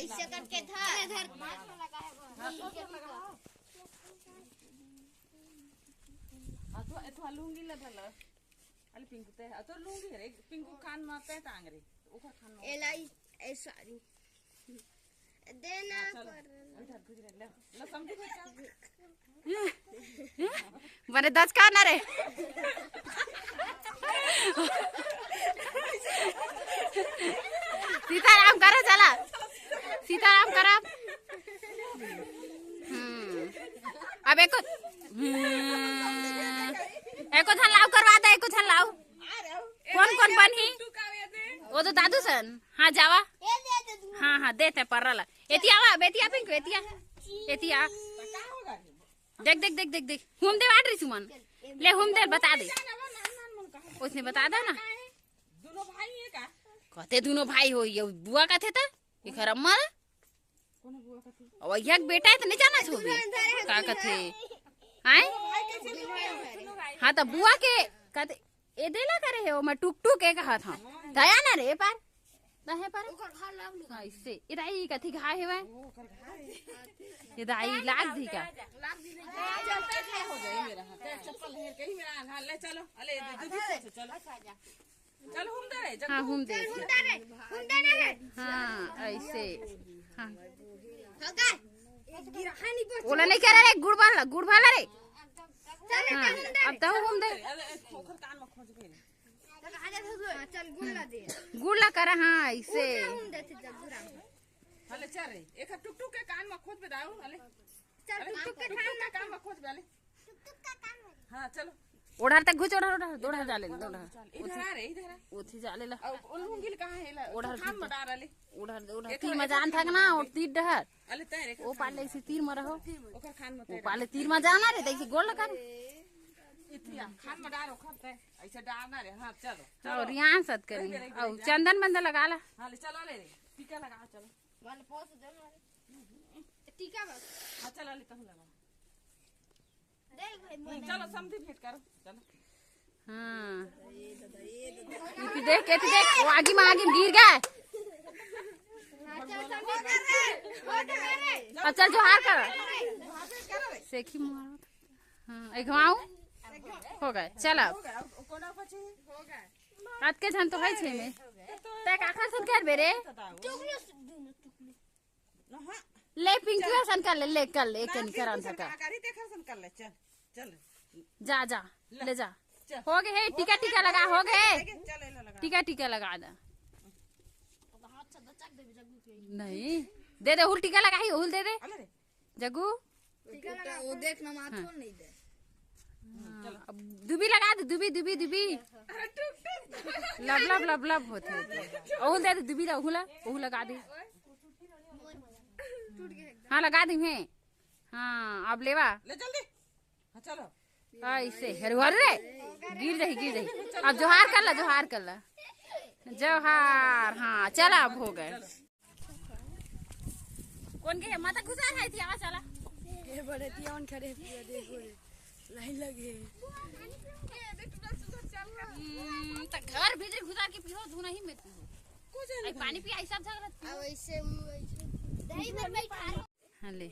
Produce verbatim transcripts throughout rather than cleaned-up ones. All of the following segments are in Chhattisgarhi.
इससे करके धर। धर। हाँ, तो, तो लुंगी ले धर ला। अले पिंकू ते, आ तो लुंगी रे, पिंकू कान में ते टांग रे, ओकर कान में। एलाई, ए, सॉरी। देना हाँ, चलो। पर अभी धर, खुद ले, ले, ले, समझी गई क्या? बने दस का ना रे। सीताराम करा चला, सीताराम करा। हम्म। अब एको, हम्म। एको झन लाव करवा दे, एको झन लाव। कौन कौन बनही? वो तो दादू सन। हाँ, जावा। हाँ, हाँ, देते पर्रा ला। एतिया वा, बेतिया पिंक, एतिया। एतिया। देख, देख, देख, देख, देख। हुम दे वाट रही सुमन। ले, हुम दे, बता दे। उसने बता दे ना। दोनों भाई है का? कहते दोनों भाई हो, ये बुआ का थे ता? ये घर अम्मा ला? कौन बुआ का थे? अब यह बेटा है तो नहीं जाना छो भी। का कथे? आए? हाँ, तो बुआ के कहते, ए देला करे है, ओमा टुक टुक एक हाथ, हाँ। दया ना रे, ए पार। ना है पार। ओकर घर लाग लो। हाँ, इससे। ए दाई, कथी घा है वह? ओ, ओकर घा है। ए दाई, लाग दी का? लाग दी नहीं। चल, चल, चल, हो जाए मेरा हाथ। चल, चप्पल हेर के ही मेरा हाथ, ले चलो। अले, दीदी, दीदी, चलो। चल, हुम दे रे, जब हाँ, हुम दे। चल, हुम दे रे, हुम दे रे। हाँ, ऐसे। हाँ। हो गए। ओला नहीं कह रहा रे, गुड़ वाला, गुड़ वाला रे। चल, हाँ, हुम दे। अब तो हुम दे। अरे, ओकर कान में खोज के। हाँ, चल, गुड़ ला दे। गुड़ ला करा, हाँ, ऐसे। उल्टा हम देते जब गुड़ हम। हले चल रे, एक टुक टुक के कान में खोद पे दाऊ, हले। चल, अरे, टुक टुक के कान में खोद पे, हले। हाँ, चलो। ओढ़र तक घुच, ओढ़र, ओढ़र, ओढ़र जाले, ओढ़र। चल, इधर आ रे, इधर आ। ओथी जाले ला। अब उन उंगली कहाँ है ला? ओढ़र तू थाम घुच। में डाल ले। ओढ़र, ओढ़र। एक तीर एक में जान थक ना, और तीर डहर। अले तैर, एक ओ पाले इसी तीर में रहो। ओकर कान में ओ तैर। पाले तीर में जाना रे, देखी गोल लगा रे। इतिया, कान में डाल, ओखर तैर। ऐसे डालना रे, हाँ, चलो, चलो। और यहाँ सत करी। अरे, अरे, और अरे, चंदन बंदन लगा ला। हाँ, ले, चलो, ले, ले। टीका लगा, चलो। वाले पोस दे ना। टीका बस। हाँ, चलो, ले, तहूँ लगा। देख भाई, हम्म, चलो, समधी भेंट करो, चलो। हाँ। इति देख, इति देख, वो आगी में, आगी में गिर गए। हाँ, चल, समधी कर रे, हो गया रे। अब चल, जोहार कर। सेखी मारो। हाँ, एक घुमाऊ। हो गए, चल अब। हो गए, अब कोना पची? हो गए। अतके झन तो है छे में। तै काखर सन कर बे रे? टुकलू से, दुनो टुकलू। हाँ। ले पिंकी सन कर ले, ले कर ले, एक ना, कन पिंकी करन सन सका। का करी, ते कर सन कर ले, चल, चल। जा, जा, ले। ले जा। चल। हो गए, हे, टीका, टीका लगा, हो गए। चल, ले लगा। टीका, टीका लगा दे। नहीं, दे दे, उल टीका लगा ही, उल दे दे। अले रे। जगू। टीका लगा, वो देख ना, माथो हाँ। नहीं दे। हाँ, अब दुबी लगा दे, दुबी, दुबी, दुबी। लब, लब, लब, लब होते, होते। ओहुल दे दे, दुबी ला, ओहुला, ओहु लगा दे। हाँ, लगा दी मैं। हाँ, अब लेवा। ले जल्दी। हाँ, चलो। हाँ, इसे, अरे, अरे रे। गिर जाही, गिर जाही। अब जोहार कर ला, जोहार कर ला। जोहार, हाँ, चला, अब हो गए। कौन के माता घुसा है थी, आवाज चला। ये बड़े तियावन खड़े पूरा देखो रे। लाइन लगे। हम्म, त घर भीतर घुसा के पीहो, धुना ही में पीहो। कुछ नहीं आई पानी पिया, सब झगड़ा। अब ऐसे मुंह ऐसे। दही में बैठा। हाँ, ले।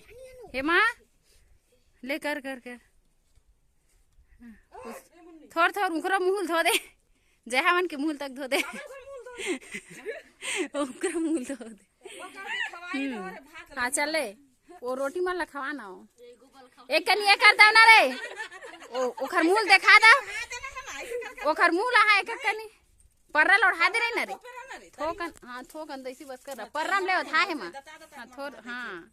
हे माँ, ले कर, कर, कर। हाँ, उस, थोर, थोर उकरा मुहुल धो दे। जय हवन के मुहुल तक धो दे। उकरा मुहुल धो दे। हम्म। हाँ, चल ले। वो रोटी मन ला खवा ना हो। एक कनी एकर दा ना रे। ओ, ओखर मुहुल देखा दा। ओखर मुहुल आहा एक कनी। पर्रा लोढ़ा दे रही ना रे। थोकन, हाँ, थोकन दैसी बस कर रहा। पर्रा में ले था है माँ। हाँ, थोर, हाँ।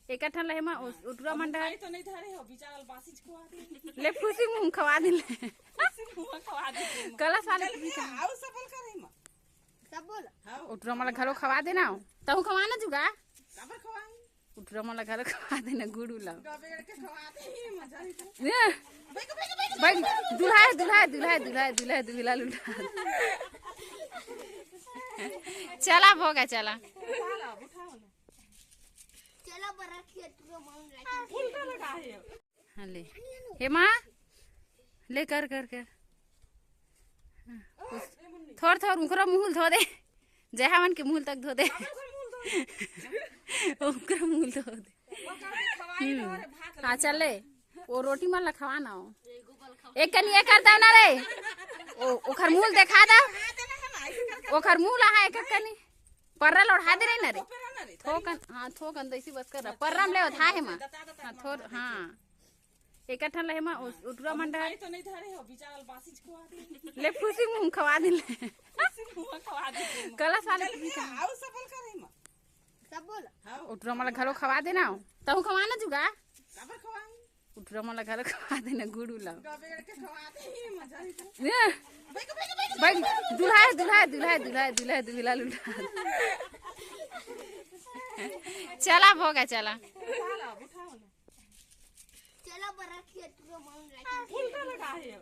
एक ठन लहे मा, उ-, उटुरा मन डहर। तो नहीं धरे हो, बेचारा बासी खवा दे। ले फुसी मुंह खवा दे ले। फुसी मुंह खवा दे। कलश वाले चल फुसी भैया, खवा। आओ सब बोल कर रही माँ। सब बोल। हाँ। उटुरा मन घलो खवा देना। तहु खवा ना जुगा। काबर खवाई? उटुरा मन घलो खवा देना गुड़ू ला। गबेड़ के खवा दे, मजा ही तो। ये। बैठ, बैठ, बैठ, बैठ। भाई, दुल्हा, दुल्हा, दुल्हा, दुल्हा, दुल्हा, दुल्हा, दुल्हा। चला भोगा, चला। उठा ला, उठा ला। चला बड़ा खेत में मन रखी। उल्टा लगा है। हाँ, ले। हे माँ, ले कर, कर, कर। हाँ, उस, थोर, थोर उनकरो मुहुल धो दे। जय हवन के मुहुल तक धो दे। ओकरा मूल तो दे। हम्म। हाँ, चल ले। वो रोटी मन ला खवा ना हो। एक कनी एकर दा ना रे। ओ, ओखर मूल देखा दा। ओखर मूल आहा एक कनी। पर्रा लोढ़ा दे रही ना रे। थोकन, हाँ, थोकन तो इसी बस कर रहा। पर्रा में ले था है माँ। हाँ, थोर, हाँ। एक ठन ले है माँ, उटरा मंडा। तो नहीं धरे हो, बिचारा बासी खवा दे। ले फूसी मुंह खवा दे ले। फूसी मुंह खवा दे। कलश वाले चल फूसी भैया, आओ सबल करे माँ। सब बोल। हाँ। उटरा मला घलो खवा देना। तहु खवा ना जुगा। काबर खवाई? उठरा मन ला घलो खवा देना गुड़ू ला। कबेर के खवा दे, मजा ही तो। ए, बैठ, बैठ, बैठ, भाई, बैठ। दुल्हा है, दुल्हा है, दुल्हा है, दुल्हा है, दुल्हा है, दुल्हा है, दुल्हा। चला भोगा, चला। उठा ला, उठा ला। चला बड़ा खेत रो मन रखी। उल्टा लगा है।